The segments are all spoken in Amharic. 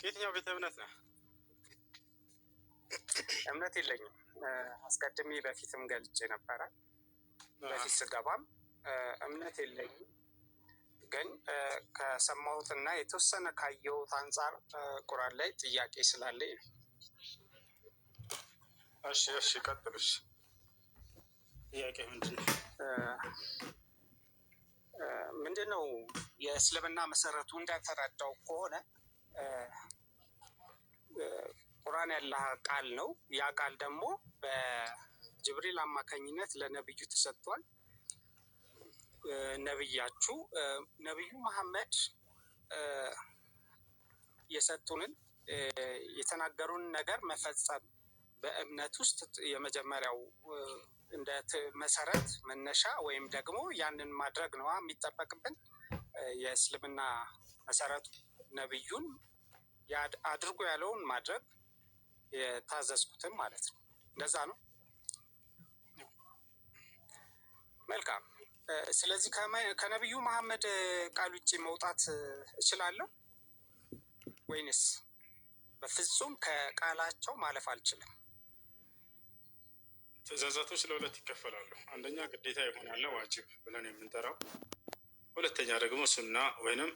ከየትኛው ቤተ እምነት ነህ? እምነት የለኝም። አስቀድሜ በፊትም ገልጬ ነበረ። በፊት ስገባም እምነት የለኝም፣ ግን ከሰማሁትና የተወሰነ ካየሁት አንጻር ቁርአን ላይ ጥያቄ ስላለኝ ነው። እሺ፣ እሺ፣ ቀጥል። እሺ፣ ጥያቄ ምንድን ነው? ምንድን ነው የእስልምና መሰረቱ እንዳተረዳው ከሆነ ቁርአን ያላህ ቃል ነው። ያ ቃል ደግሞ በጅብሪል አማካኝነት ለነብዩ ተሰጥቷል። ነብያችሁ ነብዩ መሐመድ የሰጡንን የተናገሩን ነገር መፈጸም በእምነት ውስጥ የመጀመሪያው እንደ መሰረት መነሻ ወይም ደግሞ ያንን ማድረግ ነዋ የሚጠበቅብን። የእስልምና መሰረቱ ነብዩን አድርጎ ያለውን ማድረግ የታዘዝኩትን ማለት ነው። እንደዛ ነው። መልካም። ስለዚህ ከነቢዩ መሐመድ ቃል ውጭ መውጣት እችላለሁ ወይንስ በፍጹም ከቃላቸው ማለፍ አልችልም? ትእዛዛቶች ለሁለት ይከፈላሉ። አንደኛ ግዴታ ይሆናል ዋጅብ ብለን የምንጠራው፣ ሁለተኛ ደግሞ ሱና ወይንም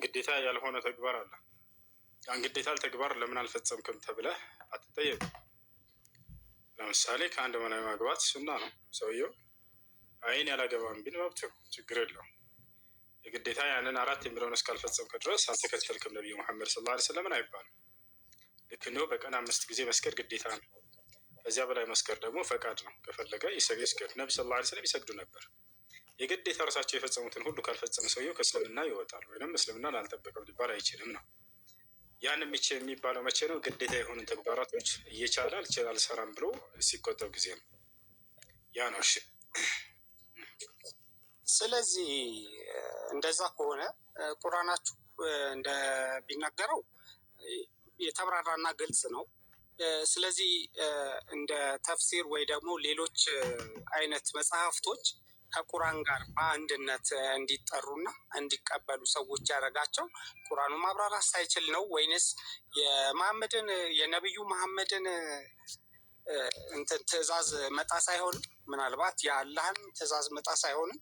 ግዴታ ያልሆነ ተግባር አለ። ያን ግዴታ ተግባር ለምን አልፈጸምክም ተብለህ አትጠየቅም። ለምሳሌ ከአንድ በላይ ማግባት ሱና ነው። ሰውየው አይን ያላገባም ቢል መብት ነው፣ ችግር የለውም። የግዴታ ያንን አራት የሚለውን እስካልፈጸምክ ድረስ አልተከተልክም ነቢዩ መሐመድ ሰለላሁ ዐለይሂ ወሰለምን አይባልም። ልክ እንዲሁ በቀን 5 ጊዜ መስገድ ግዴታ ነው። ከዚያ በላይ መስገድ ደግሞ ፈቃድ ነው። ከፈለገ ይስገድ። ነቢ ሰለላሁ ዐለይሂ ወሰለም ይሰግዱ ነበር። የግዴታ እርሳቸው የፈጸሙትን ሁሉ ካልፈጸመ ሰውየው ከእስልምና ይወጣል ወይም እስልምናን አልጠበቀም ሊባል አይችልም ነው። ያን የሚባለው መቼ ነው? ግዴታ የሆኑ ተግባራቶች እየቻለ አልሰራም ብሎ ሲቆጠብ ጊዜ ነው። ያ ነው። እሺ። ስለዚህ እንደዛ ከሆነ ቁርአናችሁ እንደሚናገረው የተብራራና ግልጽ ነው። ስለዚህ እንደ ተፍሲር ወይ ደግሞ ሌሎች አይነት መጽሐፍቶች ከቁርአን ጋር በአንድነት እንዲጠሩና እንዲቀበሉ ሰዎች ያደረጋቸው ቁርአኑ ማብራራት ሳይችል ነው ወይንስ የመሐመድን የነብዩ መሐመድን እንትን ትዕዛዝ መጣስ አይሆንም? ምናልባት የአላህን ትዕዛዝ መጣስ አይሆንም?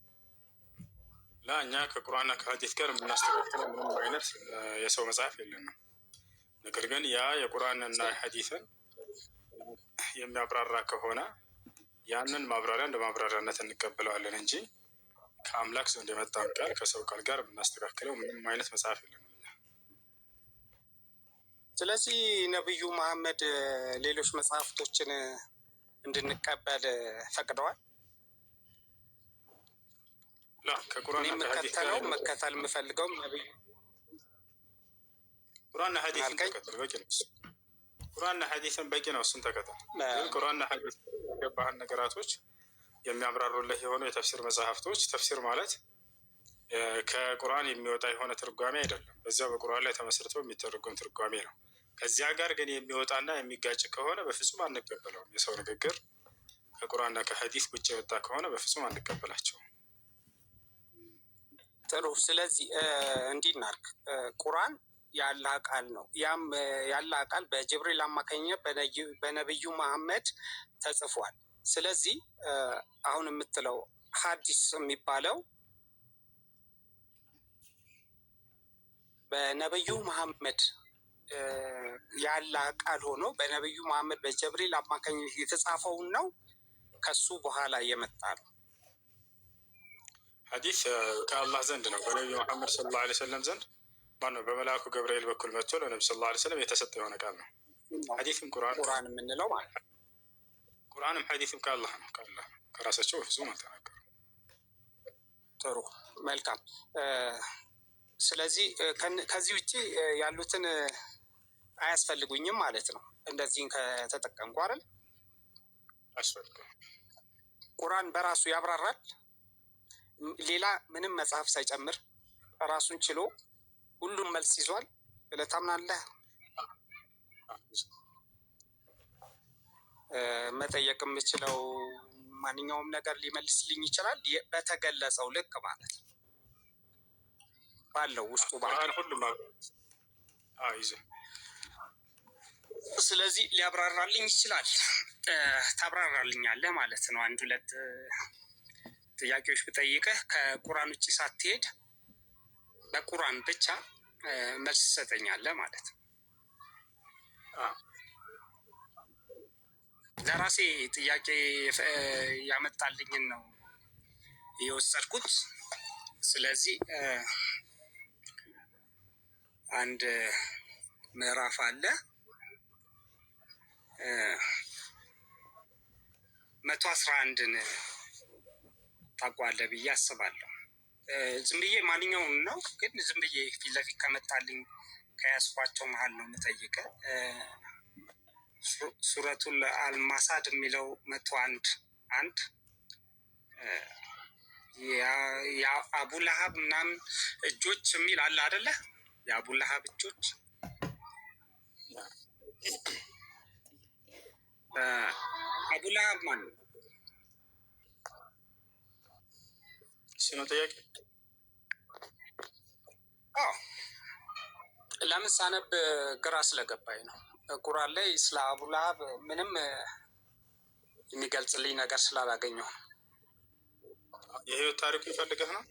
ላ፣ እኛ ከቁርአንና ከሀዲስ ጋር የምናስተካክለው ምንም አይነት የሰው መጽሐፍ የለንም። ነገር ግን ያ የቁርአንና ሀዲስን የሚያብራራ ከሆነ ያንን ማብራሪያ እንደ ማብራሪያነት እንቀበለዋለን እንጂ ከአምላክ ዘንድ የመጣን ቃል ከሰው ቃል ጋር የምናስተካክለው ምንም አይነት መጽሐፍ የለንም። ስለዚህ ነብዩ መሐመድ ሌሎች መጽሐፍቶችን እንድንቀበል ፈቅደዋል። ላ፣ ከቁርአንና ከሀዲስ ጋር የምከተለው መከተል የምፈልገው ነብዩ ቁርአንና ሀዲስን ተከተል፣ በቂ ነው። ቁርአንና ሀዲስን በቂ ነው። እሱን ተከተል። ግን ቁርአንና ሀዲስ የገባህን ነገራቶች የሚያብራሩልህ የሆኑ የተፍሲር መጽሐፍቶች፣ ተፍሲር ማለት ከቁርአን የሚወጣ የሆነ ትርጓሜ አይደለም። በዚያው በቁርአን ላይ ተመስርቶ የሚተረጎም ትርጓሜ ነው። ከዚያ ጋር ግን የሚወጣና የሚጋጭ ከሆነ በፍጹም አንቀበለውም። የሰው ንግግር ከቁርአንና ከሀዲስ ውጭ የወጣ ከሆነ በፍጹም አንቀበላቸውም። ጥሩ። ስለዚህ እንዲህ እናድርግ። ቁርአን የአላህ ቃል ነው። ያም የአላህ ቃል በጅብሪል አማካኝነት በነብዩ መሐመድ ተጽፏል። ስለዚህ አሁን የምትለው ሀዲስ የሚባለው በነብዩ መሐመድ የአላህ ቃል ሆኖ በነብዩ መሐመድ በጀብሪል አማካኝነት የተጻፈውን ነው፣ ከሱ በኋላ የመጣ ነው? ሐዲስ ከአላህ ዘንድ ነው። በነቢዩ መሐመድ ሰለላሁ ዐለይሂ ወሰለም ዘንድ ማነው በመልአኩ ገብርኤል በኩል መጥቶ ለነቢ ሰለላሁ ዐለይሂ ወሰለም የተሰጠ የሆነ ቃል ነው። ሐዲስም ቁርአን ቁርአን የምንለው ማለት ነው። ቁርአንም ሐዲስም ከአላህ ነው። ከአላህ ነው። ከራሳቸው በፍጹም አልተናገሩም። ጥሩ፣ መልካም። ስለዚህ ከዚህ ውጭ ያሉትን አያስፈልጉኝም ማለት ነው። እንደዚህን ከተጠቀምኩ አይደል? አያስፈልግም። ቁርአን በራሱ ያብራራል። ሌላ ምንም መጽሐፍ ሳይጨምር ራሱን ችሎ ሁሉም መልስ ይዟል ብለህ ታምናለህ? መጠየቅ የምችለው ማንኛውም ነገር ሊመልስልኝ ይችላል፣ በተገለጸው ልክ ማለት ነው። ባለው ውስጡ ባለው ቁርአን ሁሉም ይዘ ስለዚህ ሊያብራራልኝ ይችላል። ታብራራልኛለህ ማለት ነው። አንድ ሁለት ጥያቄዎች ብጠይቅህ ከቁርአን ውጭ ሳትሄድ በቁርአን ብቻ መልስ ትሰጠኛለህ ማለት ነው። ለራሴ ጥያቄ ያመጣልኝን ነው የወሰድኩት። ስለዚህ አንድ ምዕራፍ አለ 111ን ታውቀዋለህ ብዬ አስባለሁ። ዝም ብዬ ማንኛውም ነው ግን ዝም ብዬ ፊት ለፊት ከመጣልኝ ከያዝኳቸው መሀል ነው የምጠይቅህ። ሱረቱል አልማሳድ የሚለው 101:1 የአቡ ለሀብ ምናምን እጆች የሚል አለ አደለ? የአቡ ለሀብ እጆች አቡ ለሀብ ማን ነው? እሱ ነው ጥያቄ። አዎ ለምን ሳነብ ግራ ስለገባኝ ነው። ቁርአን ላይ ስለ አቡ ለሀብ ምንም የሚገልጽልኝ ነገር ስላላገኘሁ ነው። የህይወት ታሪኩ ይፈልገህ ነው።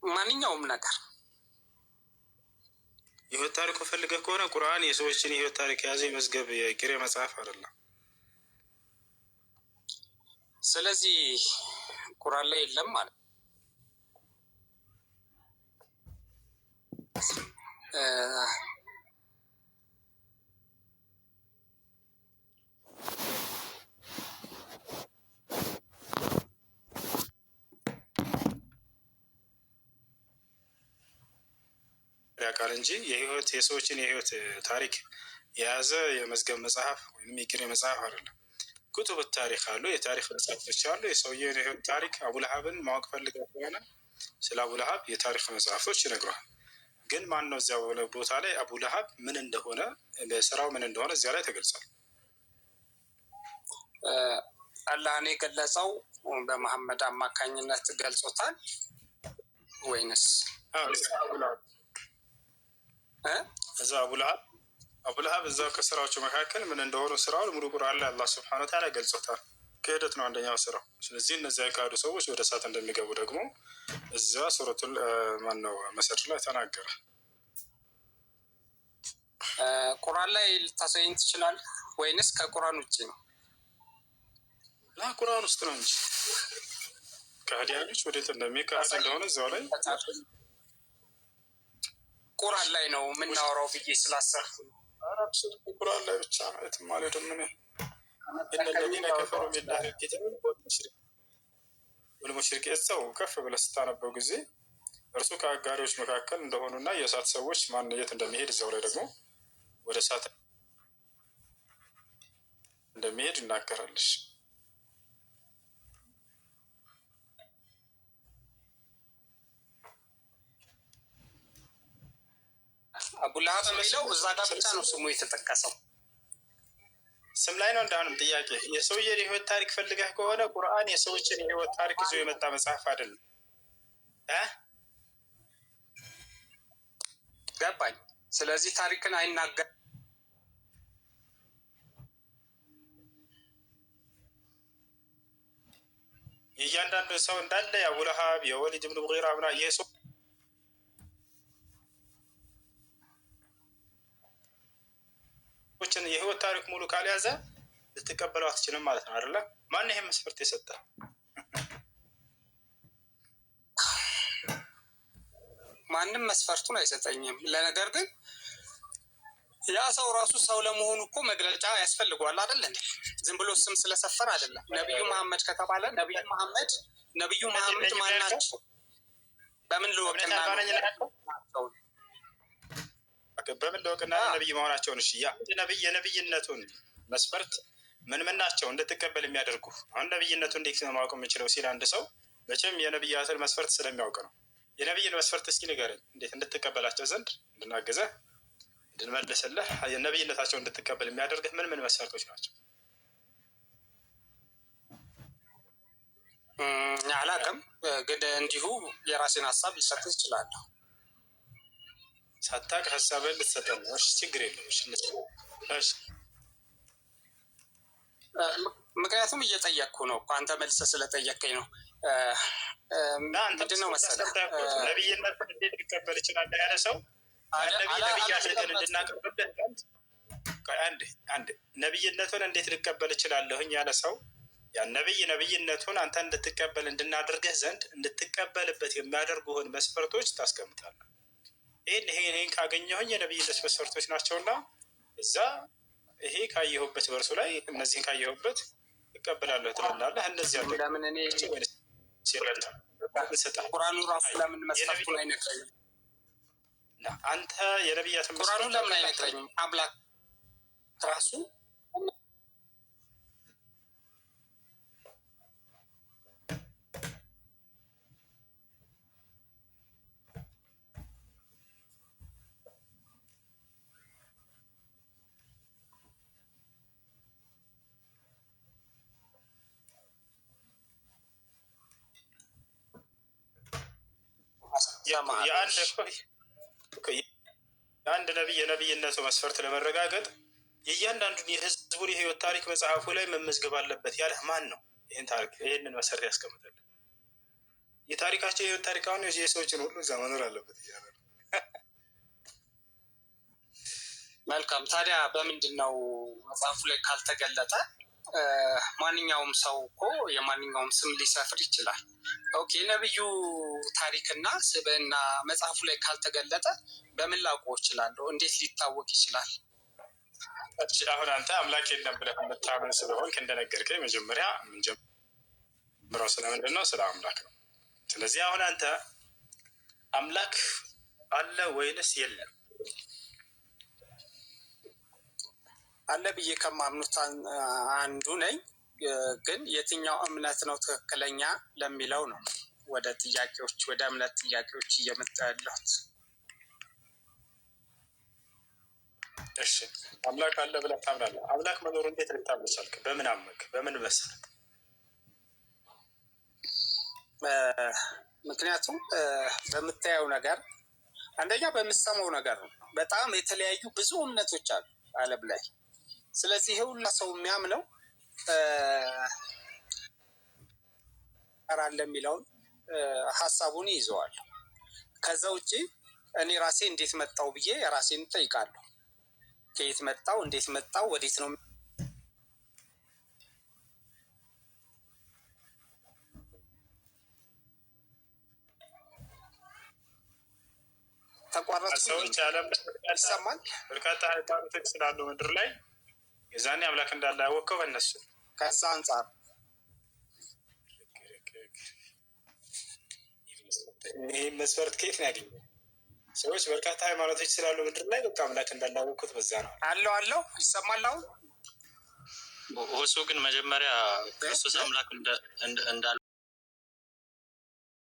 ማንኛውም ነገር የህይወት ታሪኩ ፈልገህ ከሆነ ቁርአን የሰዎችን የህይወት ታሪክ የያዘ የመዝገብ የቅሬ መጽሐፍ አይደለም። ስለዚህ ቁርአን ላይ የለም ማለት ያውቃል እንጂ የህይወት የሰዎችን የህይወት ታሪክ የያዘ የመዝገብ መጽሐፍ ወይም የቅሬ መጽሐፍ አይደለም። ኩቱብ ታሪክ አሉ፣ የታሪክ መጽሐፍቶች አሉ። የሰውየውን የህይወት ታሪክ አቡለሀብን ማወቅ ፈልገህ ከሆነ ስለ አቡለሀብ የታሪክ መጽሐፍቶች ይነግረዋል። ግን ማን ነው እዚያ ቦታ ላይ አቡለሀብ ምን እንደሆነ በስራው ምን እንደሆነ እዚያ ላይ ተገልጿል። አላህን የገለጸው በመሐመድ አማካኝነት ገልጾታል ወይንስ እዛ አቡለሀብ እዛው ከስራዎቹ መካከል ምን እንደሆኑ ስራውን ሙሉ ቁርአን ላይ አላህ ስብሐነ ወተዓላ ገልጾታል። ክህደት ነው አንደኛው ስራው። ስለዚህ እነዚያ የካዱ ሰዎች ወደ እሳት እንደሚገቡ ደግሞ እዛ ሱረቱል ማነው መሰድ ላይ ተናገረ። ቁርአን ላይ ልታሳየኝ ትችላለህ ወይንስ ከቁርአን ውጭ ነው? ላ ቁርአን ውስጥ ነው እንጂ ከሃዲያኖች ወዴት እንደሚካድ እንደሆነ እዛው ላይ ቁርአን ላይ ነው የምናወራው ብዬ ስላሰብኩ ቁርአን ላይ ብቻ ነው የትም አልሄድም እኔ። إن الذين كفروا من أهل الكتاب والمشركين እዛው ከፍ ብለህ ስታነበው ጊዜ እርሱ ከአጋሪዎች መካከል እንደሆኑና የእሳት ሰዎች ማን የት እንደሚሄድ እዛው ላይ ደግሞ ወደ እሳት እንደሚሄድ ይናገራለች። አቡለሀብ የሚለው እዛ ጋር ብቻ ነው ስሙ የተጠቀሰው። ስም ላይ ነው። እንዳሁንም ጥያቄ የሰውየን የህይወት ታሪክ ፈልገህ ከሆነ ቁርአን የሰዎችን የህይወት ታሪክ ይዞ የመጣ መጽሐፍ አይደለም። ገባኝ። ስለዚህ ታሪክን አይናገር የእያንዳንዱ ሰው እንዳለ የአቡለሀብ የወሊድ ብን ሙጊራ ምናምን የሰዎችን የህይወት ታሪክ ሙሉ ካልያዘ ልትቀበለው አትችልም ማለት ነው አይደለ? ማን ይሄን መስፈርት የሰጠ? ማንም መስፈርቱን አይሰጠኝም። ለነገር ግን ያ ሰው ራሱ ሰው ለመሆኑ እኮ መግለጫ ያስፈልገዋል አይደለ እንዴ? ዝም ብሎ ስም ስለሰፈር አይደለም። ነቢዩ መሐመድ ከተባለ ነቢዩ መሐመድ ነቢዩ መሐመድ ማን ናቸው? በምን ልወቅና ነው? በምን ልወቅና ነቢይ መሆናቸውን? እሺ ነቢይ የነቢይነቱን መስፈርት ምን ምን ናቸው እንድትቀበል የሚያደርጉ? አሁን ነቢይነቱ እንዴት ነው ማወቅ የምችለው ሲል አንድ ሰው መቼም የነቢያትን መስፈርት ስለሚያውቅ ነው። የነቢይን መስፈርት እስኪ ንገረኝ፣ እንዴት እንድትቀበላቸው ዘንድ እንድናግዘህ እንድንመልስልህ የነቢይነታቸው እንድትቀበል የሚያደርግህ ምን ምን መስፈርቶች ናቸው? አላቅም፣ ግን እንዲሁ የራሴን ሀሳብ ሊሰጥ እችላለሁ። ሳታቅ ሀሳብህን ልትሰጠን ነው። እሺ፣ ችግር የለም። እሺ፣ ምክንያቱም እየጠየቅኩ ነው፣ አንተ መልሰህ ስለጠየቅከኝ ነው። ምንድን ነው መሰለህ ነብይነትን እንዴት ሊቀበል ይችላል ያለ ሰው ነቢይ አድርገን እንድናቀርብለት አንድ አንድ ነብይነቱን እንዴት ልቀበል እችላለሁኝ ያለ ሰው ያ ነብይ ነብይነቱን አንተ እንድትቀበል እንድናደርግህ ዘንድ እንድትቀበልበት የሚያደርጉህን መስፈርቶች ታስቀምጣለህ። ይህን ይሄን ይህን ካገኘሁኝ የነብይነት መስፈርቶች ናቸውና እዛ ይሄ ካየሁበት በእርሱ ላይ እነዚህን ካየሁበት እቀበላለሁ ትልናለህ። እነዚህ ለምን እኔ ቁርአኑ ራሱ ለምን መስፈርቱን አይነግረኝም? አንተ የነብያትን ቁርአኑ ለምን አይነግረኝም? አምላክ ራሱ የአንድ ነቢይ የነቢይነቱ መስፈርት ለመረጋገጥ የእያንዳንዱን የህዝቡን የህይወት ታሪክ መጽሐፉ ላይ መመዝገብ አለበት ያለህ ማን ነው? ይህን ታሪክ ይህንን መሰረት ያስቀምጥልን። የታሪካቸው የህይወት ታሪክ አሁን የሰዎችን ሁሉ እዛ መኖር አለበት እያለ ነው። መልካም። ታዲያ በምንድን ነው መጽሐፉ ላይ ካልተገለጠ ማንኛውም ሰው እኮ የማንኛውም ስም ሊሰፍር ይችላል። Okay፣ የነብዩ ታሪክና ስብዕና መጽሐፉ ላይ ካልተገለጠ በምን ላውቀው እችላለሁ? እንዴት ሊታወቅ ይችላል? አሁን አንተ አምላክ የለም ብለህ የምታምን ስለሆንክ እንደነገርከኝ መጀመሪያ የምንጀምረው ስለምንድን ነው? ስለ አምላክ ነው። ስለዚህ አሁን አንተ አምላክ አለ ወይንስ የለም? አለ ብዬ ከማምኑት አንዱ ነኝ። ግን የትኛው እምነት ነው ትክክለኛ ለሚለው ነው ወደ ጥያቄዎች ወደ እምነት ጥያቄዎች እየመጣ ያለሁት። እሺ አምላክ አለ ብለህ ታምናለህ። አምላክ መኖሩ እንዴት ልታምን ቻልክ? በምን አመንክ? በምን መሰረት? ምክንያቱም በምታየው ነገር፣ አንደኛ በምሰማው ነገር ነው። በጣም የተለያዩ ብዙ እምነቶች አሉ ዓለም ላይ። ስለዚህ ይሄ ሁላ ሰው የሚያምነው አለ የሚለውን ሀሳቡን ይይዘዋል። ከዛ ውጭ እኔ ራሴ እንዴት መጣው ብዬ ራሴን እጠይቃለሁ። ከየት መጣው? እንዴት መጣው? ወዴት ነው ተቋረጥኩ? ሰዎች ዓለም ይሰማል? በርካታ ሃይማኖቶች ስላሉ ምድር ላይ የዛኔ አምላክ እንዳለ ያወቀው በእነሱ ከዛ አንጻር ይህ መስፈርት ከየት ነው ያገኘው? ሰዎች በርካታ ሃይማኖቶች ስላሉ ምድር ላይ በቃ አምላክ እንዳለ ያወቅኩት በዛ ነው። አለው አለው ይሰማል። አሁን እሱ ግን መጀመሪያ ክርስቶስ አምላክ እንዳለ